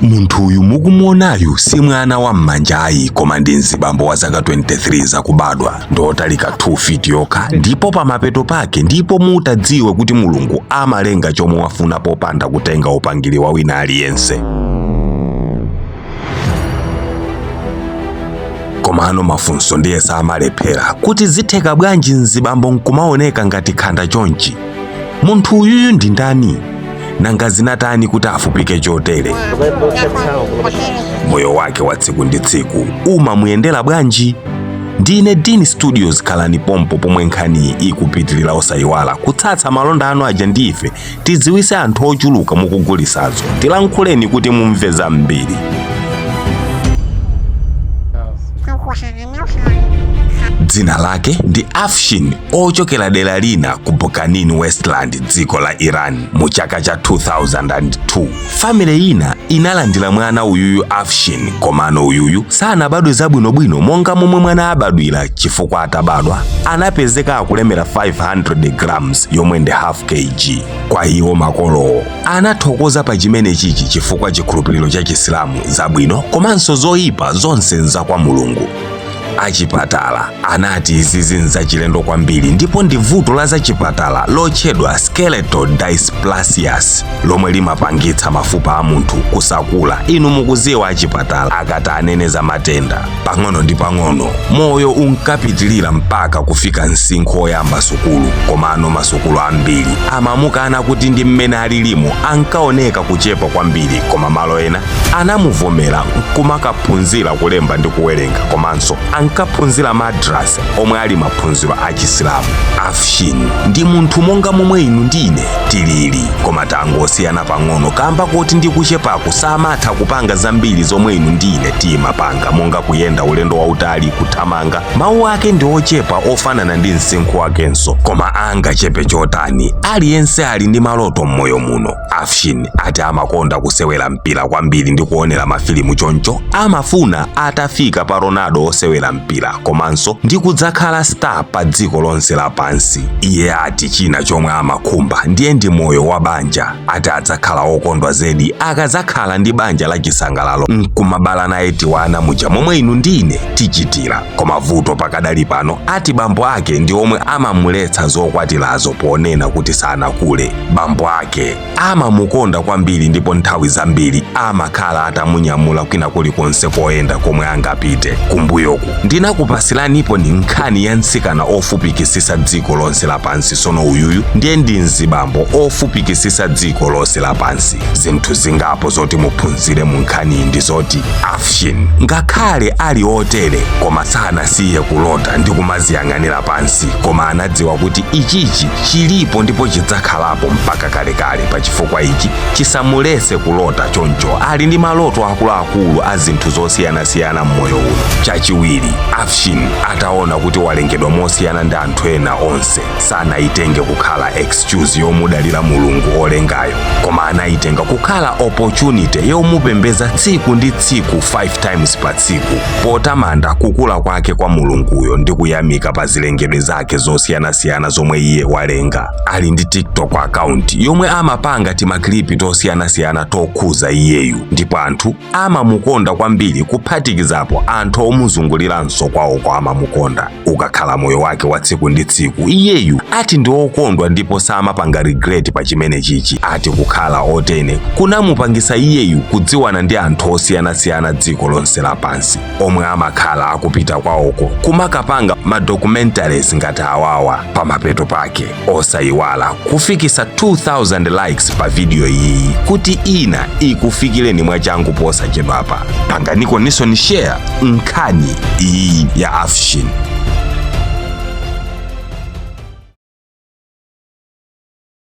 Munthu uyu mukumuonayu si mwana wa m'manja ayi, koma ndi mzibambo wa zaka 23 zakubadwa, ndotalika 2 feet yokha, ndipo pamapeto pake ndipo mutadziwe kuti Mulungu amalenga chomwe wafuna popanda kutenga upangiri wa wina aliyense. Komano mafunso ndiye samalephera kuti zitheka bwanji mzibambo nkumaoneka ngati khanda chonchi? Munthu uyuyu ndi ndani? Nanga zinatani kuti afupike chotere? Moyo wake wa tsiku ndi tsiku umamuyendera bwanji? Ndine Dean Studios, khalani pompo pomwe nkhaniyi ikupitirira. Osayiwala kutsatsa malonda anu aja ndi ife, tidziwise anthu ochuluka mukugulisazo. Tilankhuleni kuti mumve zambiri. Dzina lake ndi Afshin, ochokera dera lina ku Bukanin Westland, dziko la Iran. Mu chaka cha 2002 family ina inalandira mwana uyuyu Afshin, komano uyuyu sanabadwe zabwinobwino monga momwe mwana abadwira, chifukwa atabadwa anapezeka akulemera 500 grams, yomwe ndi half kg. Kwa iwo makolowo anathokoza pa chimene chichi, chifukwa chikhulupiriro cha Chisilamu, zabwino komanso zoyipa zonse nza kwa Mulungu. Achipatala anati izizi nzachilendo kwambiri ndipo ndi vuto la zachipatala lotchedwa skeletal dysplasias, lomwe limapangitsa mafupa a munthu kusakula. Inu mukuziwa achipatala akati anene za matenda. Pang'ono ndi pang'ono moyo unkapitilira mpaka kufika msinkhu woyamba sukulu, komano masukulu ambiri amamukana kuti ndi mmene alilimo ankaoneka kuchepa kwambiri, koma malo ena anamuvomera nkumakaphunzira kulemba ndi kuwerenga, komanso ankaphunzira madrasa omwe ali maphunziro a Chisilamu. Afshin ndi munthu monga momwe inu ndi ine tilili, koma tangosiyana pang'ono kamba kuti ndi kuchepaku samatha kupanga zambiri zomwe inu ndi ine timapanga, monga kuyenda ulendo wautali, kuthamanga. Mawu ake ndi ochepa ofanana ndi msinkhu wakenso, koma angachepe chotani, aliyense ali ndi maloto m'moyo muno. Afshin ati amakonda kusewera mpira kwambiri ndi kuonera mafilimu, choncho amafuna atafika pa Ronaldo osewera mpira komanso ndi kudzakhala star pa dziko lonse lapansi. Iye ati china chomwe amakhumba ndiye ndi moyo wa banja. Ati adzakhala okondwa zedi akadzakhala ndi banja la chisangalalo nkumabala naye tiwana muja momwe inu ndi ine tichitira. Koma vuto pakadali pano, ati bambo ake ndi omwe amamuletsa zokwatirazo ponena kuti sanakule. Bambo ake amamukonda kwambiri ndipo nthawi zambiri amakhala atamunyamula kwina kulikonse koyenda komwe angapite. Kumbuyoku ndinakupasiranipo ni nkhani ya mtsikana ofupikisisa dziko lonse lapansi. Sono uyuyu ndiye ndi mzibambo ofupikisisa dziko lonse lapansi. Zinthu zingapo zoti muphunzire mu nkhaniyi ndi zoti Afshin ngakhale ali otere, koma sanasiye kulota ndi kumaziyang'anira pansi, koma anadziwa kuti ichichi chilipo ndipo chidzakhalapo mpaka kalekale. Pa chifukwa ichi chisamuletse kulota, choncho ali ndi maloto akuluakulu a zinthu zosiyanasiyana m'moyo uno. Chachiwiri, Afshin ataona kuti walengedwa mosiyana ndi anthu ena onse, sanayitenge kukhala excuse yomudalira Mulungu olengayo, koma anayitenga kukhala opportunity yomupembeza tsiku ndi tsiku 5 times pa tsiku, potamanda kukula kwake kwa Mulunguyo ndi kuyamika pa zilengedwe zake zosiyanasiyana zomwe iye walenga. Ali ndi TikTok account yomwe amapanga timaklipi tosiyanasiyana tokhuza iyeyu, ndipo anthu amamukonda kwambiri, kuphatikizapo anthu omuzunguliranso kwawoko amamukonda. Ukakhala moyo wake wa tsiku ndi tsiku, iyeyu ati ndi okondwa ndipo samapanga regret pa chimene chichi. Ati kukhala otene kunamupangisa iyeyu kudziwana ndi anthu osiyanasiyana dziko lonse lapansi, omwe amakhala akupita kwawoko kumakapanga ma documentaries ngati awawa. Pamapeto pake osayiwala kufikisa 2000 likes pa video iyi kuti ina ikufikireni mwachangu posachedwapa. Panganiko nisoni share nkhani iyi ya Afshin.